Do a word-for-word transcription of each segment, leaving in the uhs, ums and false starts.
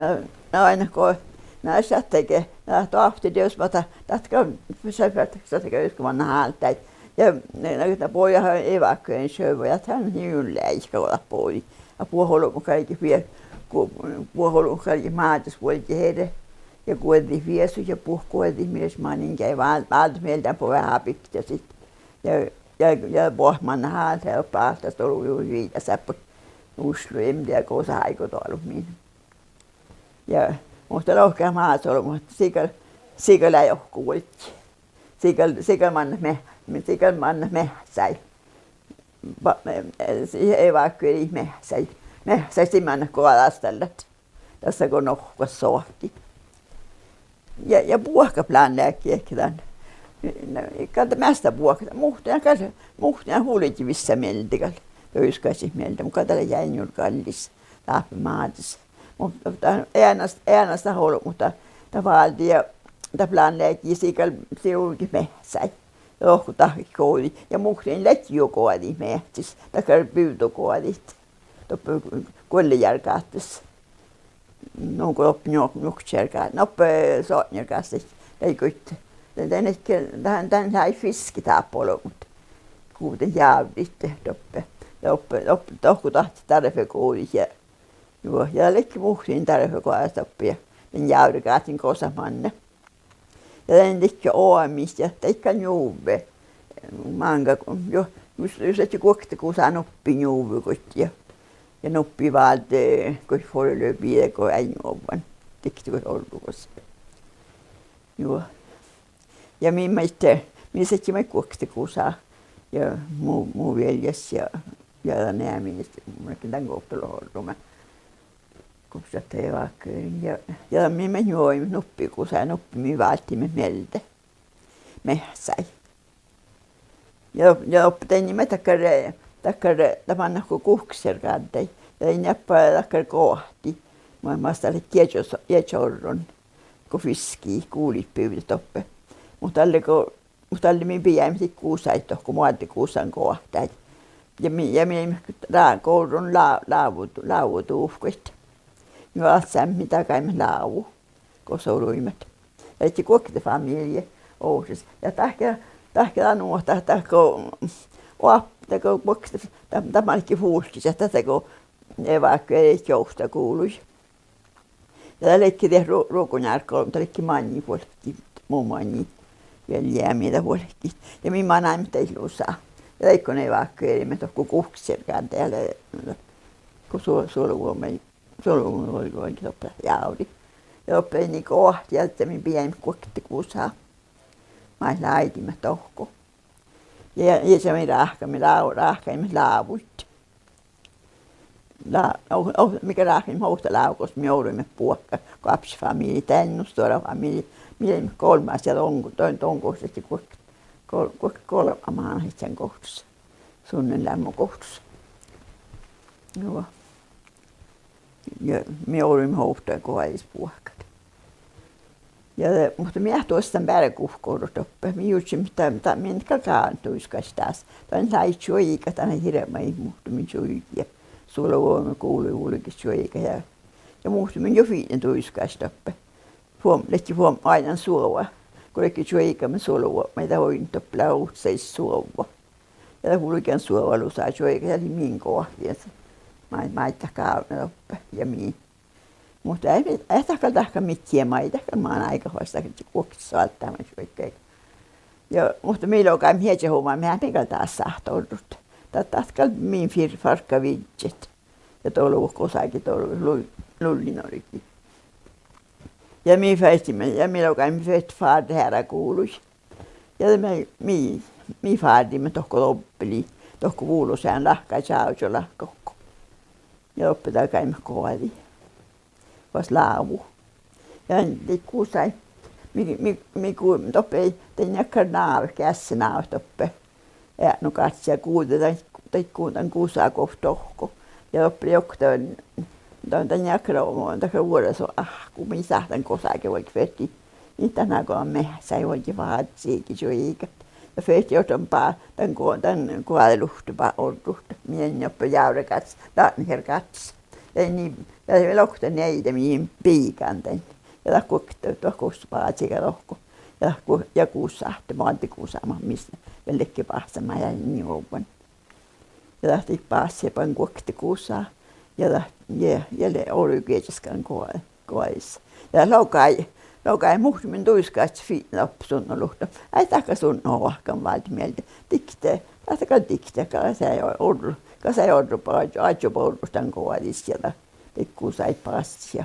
Na, na, ain go, na šattai ge, na doavttir dieđus ahte dat, dat gal, šat fertet šattai ge, go manne háldái. Ja na, na, na bođii evakueringsšuvvui, ja dat lei juo leaika go dat bođii. Ja buot olbmot galget vie-, gu-, buot olbmot galget Mázes vuolgit eret. Ja guođđit viesut ja buot guođđit mii leat manin geain vál-, váldit mielde, buot veahá bikta ja sit. Ja, ja, ja buot manne háldái, ja doppe álggos olu juo viidáseappot Oslo, ii lean gosa áigodalu min. Ja, muhto lohká Mázes olbmot ahte sii gal, sii gal lei ohcká vuolggi. Sii gal, sii gal mannat me-, sii gal mannat meahccái. Ba-, eh, sii evakuerit meahccái. Meahccái sii mannat goađástallat. Dasa go nohkkas soahti. Ja, ja buohkat planlegii dan. Na, gal dat measta buohkat. Muhtumin gal, muhtumin vulge vissa mielde gal. Duiskašit mielde, muhto gal dat lei eanet gallis dáppe Mázes. Muhto dat eanas, eanas dat olbmot, dat, dat válde ja dat planlegii sii gal, sii vulge meahccái. Ja dohko dat gođii. Ja muhtumin ledje juo goađi meahcis. Dakkár bivdogoađit. Doppe Guollejárgáttas. Nugo doppe Nju-, Njukkešjárgá-, doppe Sotnjárgás lei goit. Dan, dan, dan, dan lei fiskit dáppe olbmot. Guovdit jávrit doppe. Doppe, doppe, dohko dat darfegođit ja, juo, ja ledje muhtumin darfegoađat doppe ja dan jávregáttiin gosat manne. Ja dan ledje oamis ja daid gal njuvve. Máŋga, juo, jus, jus ledje guokte gusa nuppi njuvve goit ja, ja nuppi válde goit foreløpii go eai njuovvan. Dikte goit orru gos. Juo. Ja mii maid, mii ledje maid guokte gusa. Ja mu, mu vieljas ja, ja dan eamis, mun gal dan go gal orrut orrut, go šattai evakuerin ja, ja mii maid njuovaimet nuppi gusa, nuppi mii váldiimet mielde. Meahccái. Ja, ja doppe dainniimet dakkár, dakkár, dat manná go Guhkesjárgádái. Ja dainniimet dakkár goahti. Mu-, mas dat lei iežas, ieža orron. Go fiskii, gulit bivdet doppe. Muhto dalle go, muhto dalle mii bijaimet gusaid dohko, moadde gusan goahtáid. Ja mii, ja mii lei rá-, orron lá-, lávu-, lávuduvkkaid. Juo, alcce mii dagaimet lávu gos oluimet. Ja ledje guokte familie ovttas. Ja dat ge, dat ge dan nu ahte, dat go, oap-, dat go guokte, dat, dat maid ledje fuolkkis, dat, dat go evakuerit ovtta guvlui. Ja dat ledje diet ru-, rugonjárgga, dat ledje maŋŋit vuolggit, mu maŋŋit, vieljeami dat vuolggit. Ja mii manaimet daid lusa. Ja dego evakueriimet dohko Guhkesjárgádái, go su-, suoluvuođa, suoluvuođa vuolgit doppe jávri. Ja doppe dainna goahti, ja de mii bijaimet guokte gusa. Maid láidiimet dohko. Ja, ja ieža mii ráhkaimet, lá-, ráhkaimet lávuid. Lá-, o-, o-, mii gal ráhkaimet ovtta lávu gos mii oluimet buohkat, go ápši familii, dan nu stuorra familii, mii leimmet golmmas ja don, don, don gohčodedje guokte, gol-, guokte golbma mánáidjan gohčodus, sunnenleammu gohčodus. Juo. Ja mii oluimet ovtta goađis buohkat. Ja, muhto mii eat duostan beare guhkku orrut doppe. Mii jurddašeimmet dan, dan, mii gal gávdnat Duiskaš dás. Dan lei čuoigat, dan lei hirbmat muhtumin čuoigat. Suoluvuođa guvlui vulge čuoigat ja, ja muhtumin juo fitne Duiskaš doppe. Fuom-, ledje fuom-, oainnán suova. Go ledje čuoigat, mii suoluvuođa, maid dat oidnen doppe lea ovccis suova. Ja dat vulge dan suova lusa čuoigat ja lei min goahti. Maid, maid dat gávdná doppe ja mii. Muhto eai, eai dat gal dahkan midjiide maid, dat gal manai gal fas dat guokte soalddá maid čuoigat. Ja, muhto mii logai iežahuvvon, mii eat gal dás sáhte orrut. Dat, dat gal min fir-, fargga vižžet. Ja dolvot gosage dolvet, lu-, lulli Norgii. Ja mii fertiimet, ja mii logai, mii fertet fárret eará guvlui. Ja de mii, mii, mii fárdiimet dohko dobbelii, dohko vulos ean lahka čávuža lahka dohko. Ja doppe dagaimet goađi fas lávu. Ja dain gusai, mii, mii, mii gu-, doppe dain dakkár návet, geassenávet doppe. Eatnogáttis ja guđe daid, daid gu-, dan gusa go dohko. Ja doppe lei okta dan, dan, dan dakkár, dakkár vuordáso áhkku, mii sáhtán gosage vuolgit fertii. It dat nago meahcái vuolgit fázzit čuoigat. Ja fertii orron ba-, dan go-, dan goađi luhtte ba orrut. Mii eadnui doppe jávregáttis, Dátneheargáttis. Ja ii, ja vel okta nieida mii biigán dan. Ja dat guokte, dat gos báziiga dohko. Ja dat gu-, ja gusáhtte, moadde gusáma mis vel ledje báhcáma ja njuovvan. Ja dat dihte bássiiga guokte gusá. Ja dat, ja, ja lea olu giežaskan go-, goađis. Ja dat logai, logai muhtumin duiskádjat fitnat doppe sudno luhtte. Eai dat gal sudno oahppan váldit mielde. Dikte, dat gal dikte, gal sai orru, gal sai orru ba-, áddjoba orrut dan goađis ja dat, dihte gusai bássit ja.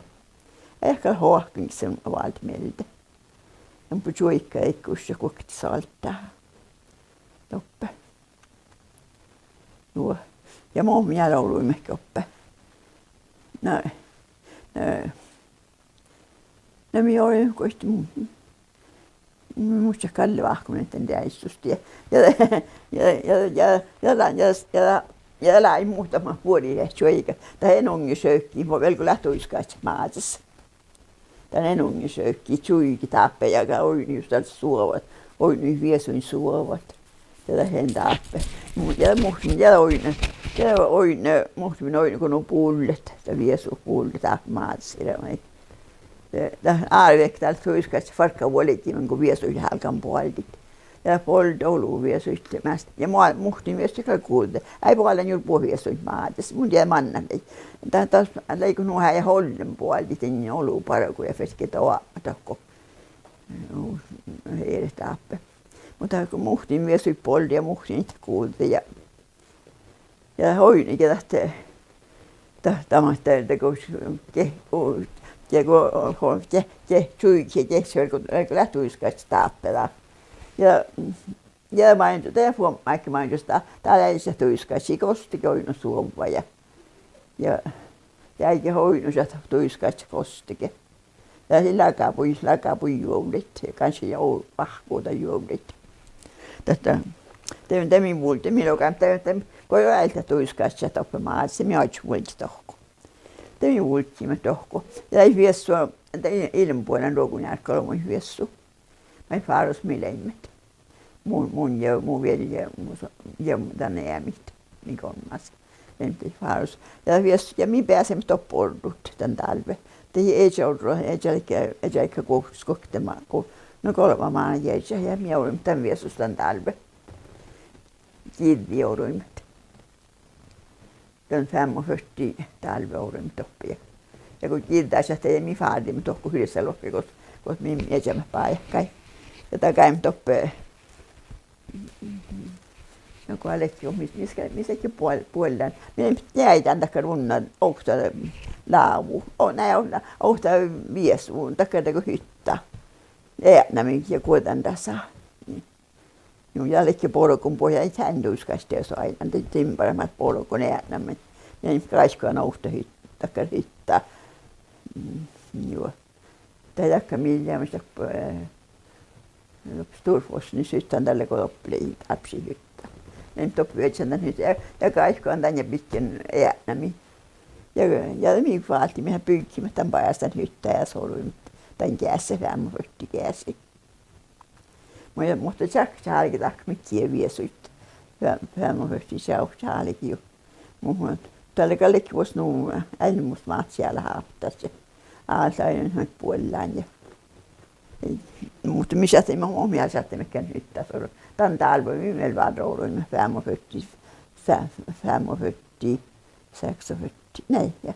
Eai gal oahppan sudno váldit mielde. Doppe čuoiga dihte gušše guokte soaldá doppe. Juo. Ja mo mii oluimet doppe? Na, na, na mii oluimet goit mu-, mu-, muittán Galle Vahkomin dan deaissosti. Ja, ja, ja, ja, ja, ja, ja, ja, ja lei muhtumat buori čuoigat. Dat eai unge ševkki, mo vel go leat duiskádjat Mázes. Dat eai unge ševkki, čuige dáppe ja gal oidno jus dal suovat, oidno viesuin suovat. Ja dat eai dáppe. Mu-, ja muhtumin, ja oidno, ja oidno, muhtumin oidno go nu bullet, dat viesu bullet dáppe Mázes iđenai. Ja dat árvek dal duiskádjat fargga vuolgimin go viesuid álgen boaldit. Ja boalde olu viesuid measta. Ja mo-, muhtin viesuid gal guđđe. Eai boalle juo buot viesuid Mázes. Mun dieđán mannan lei. Dat, dat lei go nu eai ollen boaldit dan olu bargu ja fertet doapmat dohko. Nu, eret dáppe. Muhto go muhtin viesuid boalde ja muhtin guđđe ja ja oidno ge dat, dat, dat mat de, de go, ge, go, ge, go, ge, ge, čuige, ge, vel go, vel go leat duiskádjat dáppe dat. Ja, ja main, de fuomášin main jus dat, dat lei duiskádjat gostege oidno suovva ja, ja, ja eai ge oidno šat duiskádjat gostege. Ja lagabui, lagabui juovllaid, kanskje ja o-, vahku dan juovllaid. Dat, dat, de, de mii vulddiimet, mii logai, de, de, go eai dat duiskádjat doppe Mázes, mii oaččuimet vuolgit dohko. De mii vulddiimet dohko. Ja eai viessu, de ilmabuen ruogunjárgga olbmuid viessu. Maid fárus mii leimmet. Mun, mun ja mu viellja, mu so-, ja dan eamit, mii golmmas. Leimmet fárus. Ja viessu, ja mii beasaimet doppe orrut dan dálvet. De ieža orro, ieža ledje, ieža ledje guovttus guokte mánu, go, no golbma mánu ieža, ja mii oruimet dan viesus dan dálvet. Giđđi oruimet. Dan femogfyrti dálvet oruimet doppe. Ja go giđđašat, de mii fárdiimet dohko Hyrselokke gos, gos mii iežamet bajátkai. Ja dakkár doppe, no go ledje, mis, mis, mis ledje buol-, buollán. Mii, mii eai dan dakkár unna ovtta lávu. O, nai, ovtta, ovtta viesu, dakkár dego hytta. Eatnamiid ja guođándassá. Nu, ja ledje borgun buot ja eai duiskádjat soaidan, de dimbbareimmet borgun eatnamiid. Ja gáikkuhan ovtta hyt-, dakkár hytta. Mm, juo. De dakkár mii leimmet doppe, eh, Storfossnes hyttaan, dalle go doppe lei dárbbašin hytta. Leimmet doppe viežžan dan hyttaan ja, ja gáikkuhan dan ja bidjen eatnamiid. Ja, ja mii váltiimet, byggiimet dan bajás dan hyttaa ja soruimet dan geasi, femogfyrti geasi. Mu-, muhto čakčat álge dahkat midjiide viesuid. Fe-, femogfyrti čavččat álge juo. Muhto dalle gal ledje vuos nu, eai mus Mázes eale háptas. Áltái buollán ja. Muhto mii šattaimet, mo mii šattaimet dan hyttaa soru. Dan dálve mii vel várra oruimet, femogfyrti, fe-, femogfyrti, seksogfyrti, nai, ja.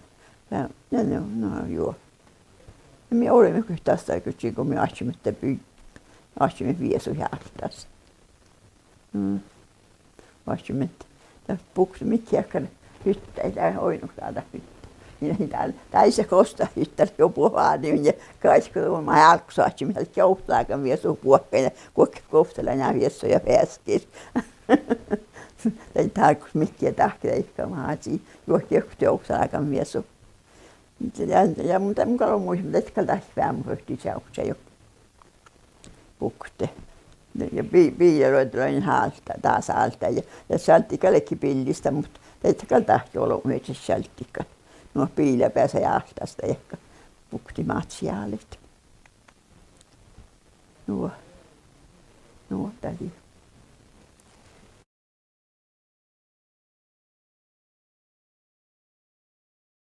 Ja, ja, no, no, juo. Mii oruimet goit dasa, go či-, go mii oaččuimet de by-, oaččuimet viesuid áltás. Mm. Oaččuimet. Dat buktit midjiide dakkár hyttai, dat oidno dat hyttai. Mii dál, dál ii leat gos dat hyttai, lei juo buot vádimin ja gáikkuha, mat álggos oaččuimet, dat lei ovttalágan viesu buohkain ja guokte ovttalágan viesu ja feaskir. Dain dálggos midjiide dahkat deike Mázii, juohke ovttalágan viesu. Ja, ja mun, mun gal muittán, dat gal dat femogfyrti čavččat juo. Bukte. Ja bi-, biilaluođi lei áltá, dasa áltá ja, ja šalddi gal ledje billis, muhto dat gal dat olbmuin šalddi gal. Nu biila beasai áltás dego. Buktit materiálaid. Nu, nu dat lei.